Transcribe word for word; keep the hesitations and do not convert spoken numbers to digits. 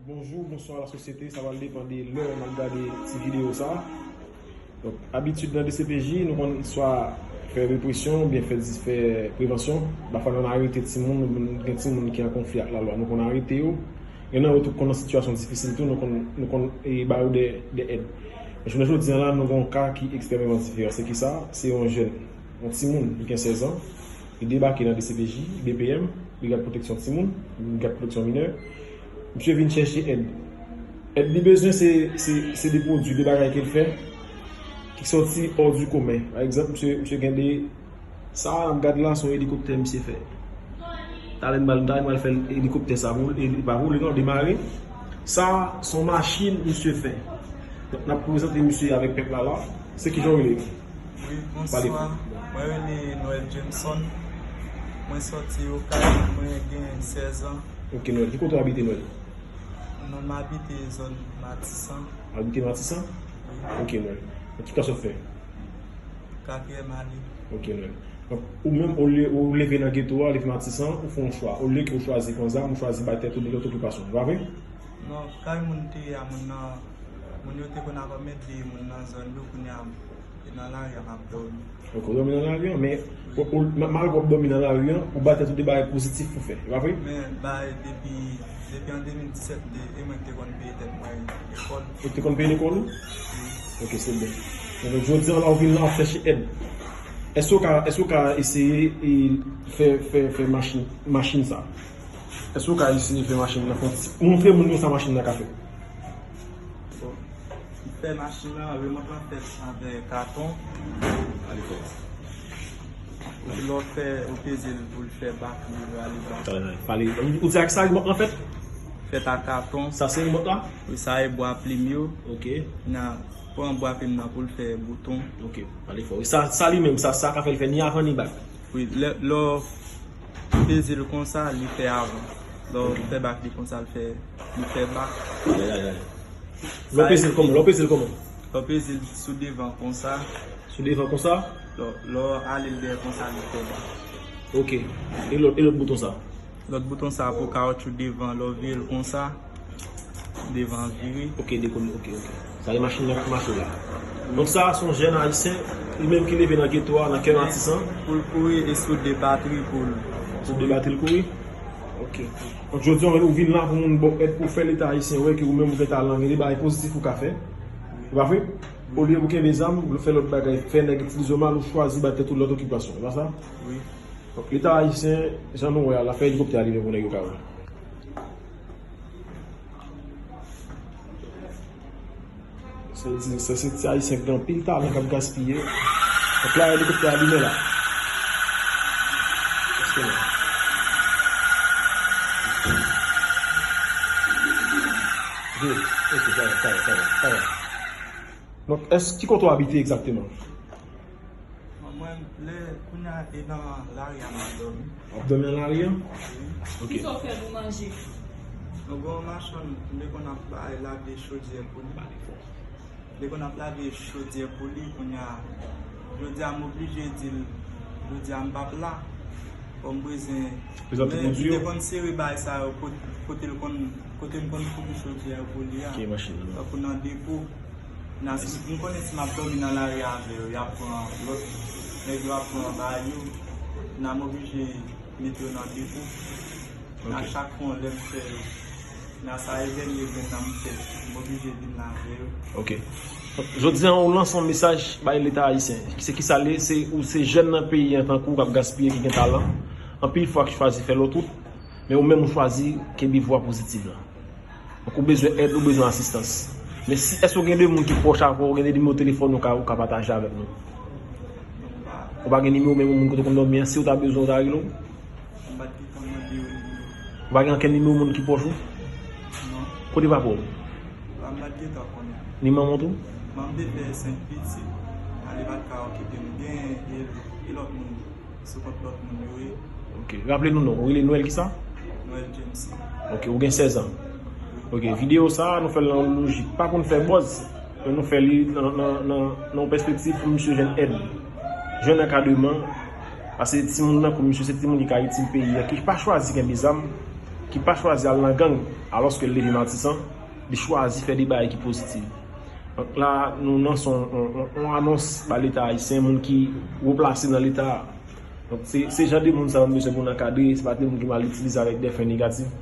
Bonjou, bonswa lasosyete, sa pral depann de lè w ap gade ti videyo sa. Donk, abitid nan D C P J, nou konn swa fè represyon oubyen fè, fè prevansyon. Pafwa, nou arete timoun, nou gen timoun ki an konfli ak lalwa, nou konn arete yo. Gen nan yo tou konn nan sitiyasyon difisil tou, nou konn, nou konn, e, ba yo de, de èd. Men jounen jodi a la, nou gen yon ka ki ekstrèmeman diferan. Se ki sa? Se yon jèn, yon timoun, li gen sèz an, li debake nan D C P J, B P M, Brigad Pwoteksyon Timoun, Brigad Pwoteksyon Minè. Misye vin chèche èd. Èd li bezwen se, se, se de pwodui, de bagay ke l fè, ki sòti hors du commun. Pa egzanp, misye, misye gen de, sa a n ap gad la, se yon elikoptè misye fè. Talè m pral, talè m pral fè elikoptè sa pou li, li pa vole non, demare. Sa a, se yon machin misye fè. Donk, n ap prezante misye avèk pèp la la. Se kijan w rele? Wi, pale. Bonswa. Mwen rele Noël Jameson. Mwen sòti Okay, mwen gen sèz an. Ok, Noël. Ki kote w abite, Noël? Non, m abite zòn Matisan. Abite Matisan? Wi. Ok, Noël. Ki klas w ap fè? Katriyèm ane. Ok, Noël. Donk, ou menm, ou le-, ou leve nan geto a, leve Matisan, ou fè yon chwa. Olye ke ou chwazi pran zam, ou chwazi bay tèt ou de lòt okipasyon. Pa vre? Non, kay moun te ye a, moun nan, moun yo te konn ap emmède moun nan zòn yo, kounye a, e nan lari a m ap dòmi. Ok, ou dòmi nan lari a, men, ou, ou, ma-, malgre w ap dòmi nan lari a, ou ba tèt ou de bagay pozitif pou fè. E pa vre? Men, bay, depi, depi an de mil disèt, de, e mwen ki te konn peye tèt mwen lekòl. Ou te konn peye lekòl ou? Wi. Ok, se byen. Donk, jodi a la, ou vin la, w ap chèche èd. Èske w ka, èske w ka eseye, e, fè, fè, fè machin, machin sa? Èske w ka eseye fè machin nan fè yon ti, montre moun yo sa machin nan ka fè? Bon, m fè machin nan, remòt lan fèt avèk katon. Epi lè w fè, ou peze l pou l fè bak, li rale bak. Pale, pale. Ou, ou di ak sa remòt lan fèt? Fèt ak katon. Sa se remòt la? Wi, sa e bwa plim yo. Ok. Nan pran bwa plim nan pou l fè bouton. Ok, pale fò. Sa, sa li menm, sa, sa ka fè l fè ni avan ni bak. Wi, lè, lè w peze l konsa, li fè avan. Lè w fè bak li konsa, l fè, li fè bak. Ay, ay, ay. Lè w peze l kòman? Lè w peze l kòman? Lè w peze l sou devan konsa. Sou devan konsa? Lè, lè w ale l dèyè konsa, li fè bak. Ok. E lòt, e lòt bouton sa? Lòt bouton sa pou kawotchou devan, lè w vire l konsa. Devan vire. Ok, dekoule, ok, ok. Sa e machin nan k ap mache la. Donk sa a se yon jèn ayisyen, li menm ki leve nan geto a, nan kè Matisan. Pou l kouri e sou de batri pou l. Sou de batri l kouri? Ok. Donk jodi a ou vin la pou moun ba w èd pou fè Leta ayisyen wè ke ou menm ou gen talan, gen de bagay pozitif ou ka fè. Ou pa vre? Olye pou kenbe zam, ou fè lòt bagay, fè nèg itilize w mal, ou chwazi bay tèt ou lòt okipasyon. Se pa sa? Wi. Donk Leta ayisyen, jan nou wè a, l ap fè elikoptè a rive pou nèg yo ka wè. Se di, se, se ti ayisyen ki gen anpil talan k ap gaspiye. Donk la, elikoptè a limen la. Èske non? Good. Ok, sa va, sa va, sa va, sa va. Donk, èske, ki kote w abite egzakteman? Bon, mwen, lè, kounye a, e nan lari a m ap dòmi. W ap dòmi nan lari a? Wi. Ok. Kisa w fè pou manje? Nou gen yon machann, m te konn ap bay lave chodyè pou li. M te konn ap lave chodyè pou li, kounye a, jodi a, m oblije di l, jodi a, m p ap la. Fò m bezwen, men m te konn sere bagay sa yo, kot-, kote l konn, kote m konn fouke chodyè yo pou li a. Ki machin nan? Tankou nan depo. Nan, si, m konnen si m ap dòmi nan lari avè yo, y ap pran lòt nèg yo ap pran bagay yo. Nan m oblije mete yo nan depo. Nan chak fwa lè m fè yo. Nan sa e dènye grenn nan m fè. M oblije vin la avè yo. Ok. Jodi a, ou lanse yon mesaj bay Leta ayisyen. Se ki sa l ye? Se, ou se jèn nan peyi an tankou w k ap gaspiye, ki gen talan. Anpil fwa ki chwazi fè lòt wout, men ou menm ou chwazi kenbe vwa pozitiv lan. Donk, ou bezwen èd, ou bezwen asistans. Men si, èske w gen de moun ki pwòch avè w, ou gen de nimewo telefòn ou ka, ou ka pataje avèk nou? Ou pa gen nimewo menm moun kote w konn dòmi an, si w ta bezwen, ou ta rele w? M pa t gentan mande yo nimewo. Ou pa gen ankenn nimewo moun ki pwòch ou? Non. Kote papa w? M pa t gentan konnen. Ni manman w tou? Manman m te fè senk pitit, ale pa t ka okipe m. Gen e, e lòt moun. Sou kont lòt moun yo ye. Ok. Raple nou non. Ou rele Noël kisa? Noël James. Ok. Ou gen sèz an. Ok. Videyo sa a, nou fè l nan yon lojik. Pa konn fè buzz. Men nou fè li nan, nan, nan, nan yon pèspektiv pou misye jwenn èd. Jwenn ankadreman. Paske timoun nan, kou misye se timoun ki ka itil peyi a, ki pa chwazi kenbe zam. ki pa chwazi al nan gang, alòske l leve Matisan, li chwazi fè de bagay ki pozitiv. Donk la, nou nan son yon anons ba Leta ayisyen, moun ki wo plase nan Leta a. Donk se, se jan de moun sa yo nou bezwen pou n ankadre, se pa de moun ki mal itilize avèk de fen negatif.